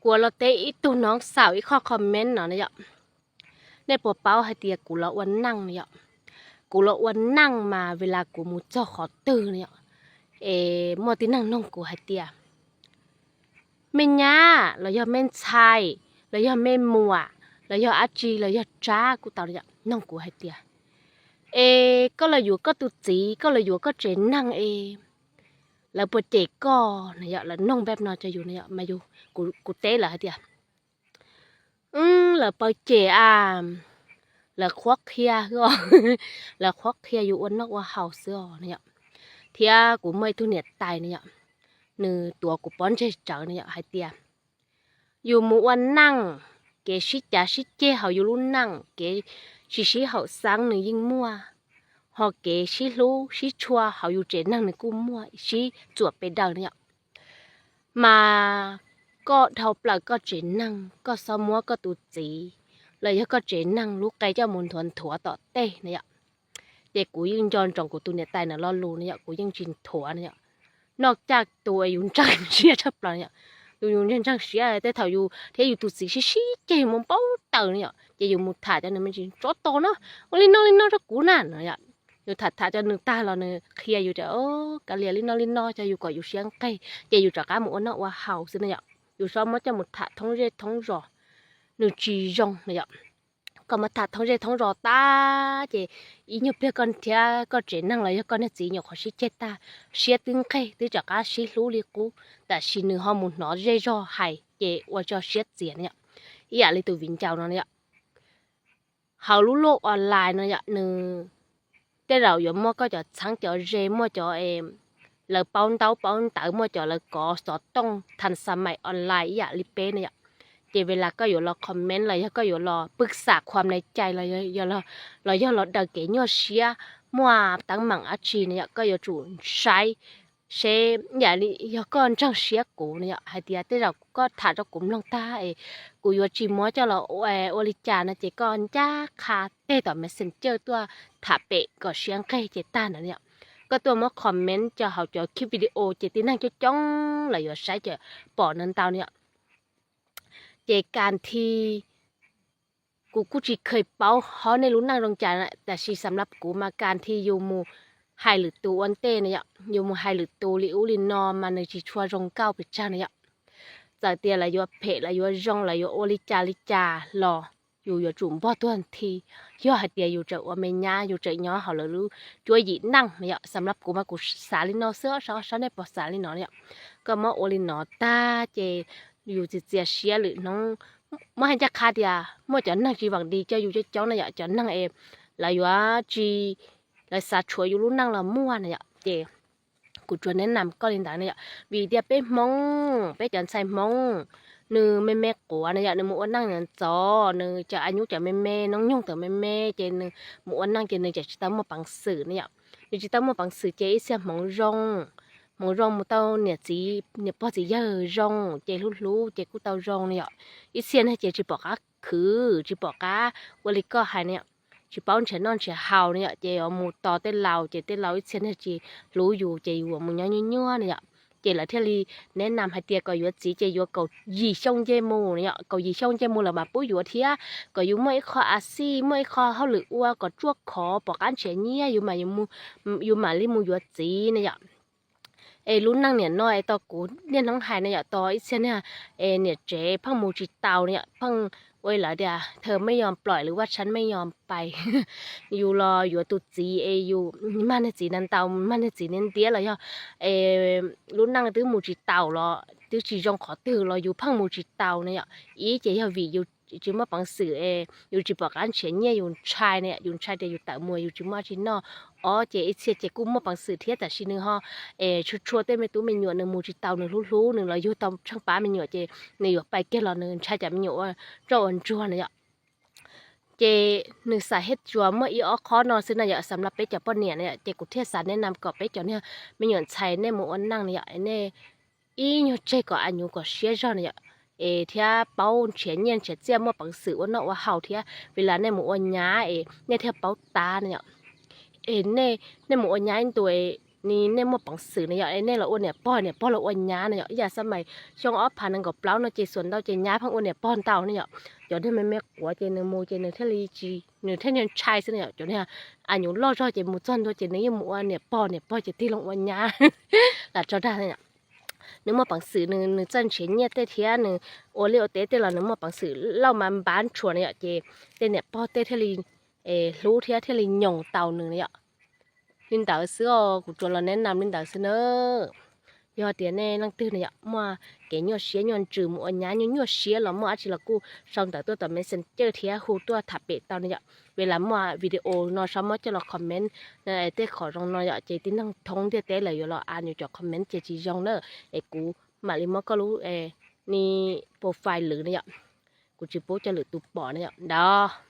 Kuv los teb ib tug noov xaum ib qho comment no na yom. Nej puas paub hais tias kuv los ua neej na yom? Kuv los ua neej mas vim li kuv mus txog qhov twg na yom, es muaj tib neeg nug kuv hais tias, me nyab los yog me ntxhais los yog me muam los yog dab tsi los yog tsab kuj tau yom, nug kuv hais tias, es koj los yuav koj tus txiv, koj los yuav koj tsev neeg es lawv puas cem koj na yom? Lawv nug npaj no rau yus na yom, mas yus, kuv teb lawv hais tias, lawv paw cem a, lawv qhuab qhia, lawv qhuab qhia yus ua noj ua haus xwb os na yom. Thiab kuv muaj ib tug niam tais na yom, nws tuav kuv pob ntseg tsawv na yom hais tias, yus mus ua neej, kev sib cav sib ceg hauv yus lub neej, kev tsis sib haum xeeb nws yeej muaj, ho kev sib hlub sib tshua hauv yus tsev neeg nws kuj muaj sib txuam pes daws na yom. Mas koj dhau plaws koj tsev neeg, koj txhob muab koj tus txiv los yog koj tsev neeg lub qe coj mus nthuav nthuav tom tej na yom. Ces kuv yeej nco ntsoov kuv tus niam tais na lo lus na yom, kuv yeej tsis nthuav na yom. Noj caj tus yus ntseeg siab tshaj plaws na yom, tus yus ntseeg siab tej thaum yus thiab yus tus txiv sib sib ceg yus mus npau taws na yom, ces yus mus tham cov nws me ntsis tsov tog no, ua li no li no rau kuv na no yom. Yus tham tham cov nws tag los nws qhia yus tias, kav liam li no li no, cov yus kom yus siab nqig ces yus rov qab mus ua noj ua haus xwb na yom. Yus txhob muab coj mus tham thoob zej thoob zos, nws tsis zoo na yom. Koj muab tham thoob zej thoob zos tag ces ib nyuag pliag koj thiab koj tsev neeg los yog koj niag txiv nyuam qhuav sib ceg tag, siab twb nqig twb rov qab sib hlub li qub, tab sis nws ho mus hnov zej zog hais ces ua tso siab txias na yom. Ib yam li tus viv ncaus no na yom, hauv lub luaj online no yom, nws tej zaum yuav muaj koj cov txheeb cov ze, muaj cov lawv paub ntaub paub ntawv, muaj cov lawv kov xov tooj thas xa maim online ib yam li peb na yom. Ces vim li koj yuav los comment los yog koj yuav los pwj xam khuam nais cai los yog los daws kev nyuaj siab, muaj teeb meem dab tsi na yom, koj yuav tsum saib seb ib yam li yog koj ntseeg siab kuv na yom, hais tias tej zaum koj tham rau kuv mloog tag es kuv yuav tsis muab coj los ua li cas no ces koj ncaj qha teg tom Messenger tuaj tham pem kom siab nqig ces tag ntawd na yom. Koj tuaj muab comment cov hauv cov clip video ces tib neeg coob coob los yuav saib ces pom ntau ntau na yom. Ces kas thi kuv kuj tsis kheev paub hov nej lub neej zoo cas, tab sis xam lab kuv mas kas thi yus mus hais lwm tus ua ntej na yom, yus mus hais lwm tus li ub li no mas nws tsis tshua zoo nkauj pes tsawg na yom. Txawm tias lawv yuav phem lawv yuav zoo lawv yuav ua li cas li cas los yus yuav tsum npog tuag nthi. Yog hais tias yus tseem ua me nyab yus tseem nyob hauv lawv lub cuab yim neej na yom, xam lab kuv mas kuv xav li no xwb, saib nej puas xav li no na yom. Koj muab ua li no tag ces yus txias txias siab lwm hnub. Muab hais ncaj qha tias muaj cov neeg tsis vam dis coj yus coob coob na yom, cov neeg es lawv yuav tsis, lawv xav tshuav yus lub neej los muaj na yom, ces kuv tsuas neb nam koj li ntawd na yom. Vim tias peb Hmoob, peb cov ntxhais Hmoob, nws me me quav na yom, nws mus ua neej ntxov, nws cov a nyuj cov me me, noob nyoog tawm me me ces nws mus ua neej ces nws tseem tsis tau muaj peev xwm na yom. Nws tsis tau muaj peev xwm ces ib txhia hmoov zoo, hmoov zoo mus tau niam txiv niam pog txiv yawg zoo ces hlub hlub ces kuj tau zoo na yom. Ib txhia neeg ces tsis pom qab khwv, tsis pom qab ua li koj hais na yom, tsis paub nrhiav noj nrhiav haus na yom, ces yuav mus tos tej laus ces tej laus ib txhia neeg tsis hlub yus ces yus mus nyob nyuaj nyuaj na yom. Ces lawv thiaj li neb nam hais tias kom yuav txiv ces yuav kaum yim xyoo nce mus na yom, kaum yim xyoo nce mus lawv mam pub yuav thiab, kom yus muaj ib qho a xij muaj ib qho hauj lwm ua kom tsuaj khov pom qab nrhiav nyiaj yus mam li mus yuav txiv na yom. Es lub neej niam no es tau kuv niaj hnub hais na yom, tau ib txhia niag es niam tsev pheej mus tsis taus na yom, pheej ua lawv tias thawj mej yos ploim lwm vaj tshav mej yos pais. Yus los yuav tus txiv es yus mag niag txiv na ntau mag niag txiv ntiab ntiab los yog es lub neej twb mus tsis taus los twb tsis zoo qhov twg los yus pheej mus tsis taus na yom. Ib ces yog vim yus tsis muaj peev xwm es yus tsis pom qab nrhiav nyiaj yus ntshai na yom, yus ntshai tias yus tawm mus yus tsis muaj dab tsi noj. Ob ces ib txhia ces kuj muaj peev xwm thiab tab sis nws ho es tshua tshua tej me tub me nyuam nws mus tsis taus nws hlub hlub nws los yug tau tsheej pab me nyuam ces nws yuav pais kiag los nws ntshai cov me nyuam ua roj ua ntsuag na yom. Ces nws xav hej tsuas muaj ib ob qhob no xwb na yom, xam lab peb cov poj niam na yom, ces kuv thiaj xav neb nam kom peb cov niag me nyuam ntxhais nej mus ua neej na yom, nej ib nyuag tseg kom a nyuv kom siab zog na yom, es thiab paub nrhiav nyiaj nrhiav txiaj muaj peev xwm ua noj ua haus thiab, vim li nej mus ua nyab es nej thiaj paub tab na yom. Es nej mus ua nyab ib ntus nej muaj peev xwm na yom, nej los ua niam pog, niam pog los ua nyab na yom. Ib yam xab mais xyoo ob phav nees nkaum plaub no ces xuas ntau ces nyab pheej ua niam pog ntau ne yom. Cov niag me me quav ces nws mus ces nws thiaj li tsis, nws thiaj li ntshai xwb na yom. Cov niag a nyuv loj zog ces mus txog ntua ces nws yeej mus ua niam pog, niam pog ces tig loo ua nyab lam tso dag. Nws muaj peev xwm, nws txawj nrhiav nyiaj tej thiab nws ua liaj ua teb tej los nws muaj peev xwm lauj mas npav ntshuas na yom, ces tej niam pog tej thiaj li hlub thiab thiaj li nyoos tau nws na yom. Li ntawd xwb os, kuv tsuas los neb nam li ntawd xwb na. Yog tias nej leej twg na yom muaj kev nyuaj siab nyuaj ntsws mus ua nyab nyuaj nyuaj siab los muaj dab tsi los kuj sau ntawv tuaj tom Messenger thiab hu tuaj tham pem tau na yom. Vim lam muaj video no sab muab coj los comment tej qhov zoo no yom, ces tib neeg thoob ntiaj teb lawm yuav los a nyuv cov comment ces tsis zoo na. Es kuv mam li muab koj lub ni profile lwm na yom, kuv tsis pub coj lwm tus pom na yom ntawd.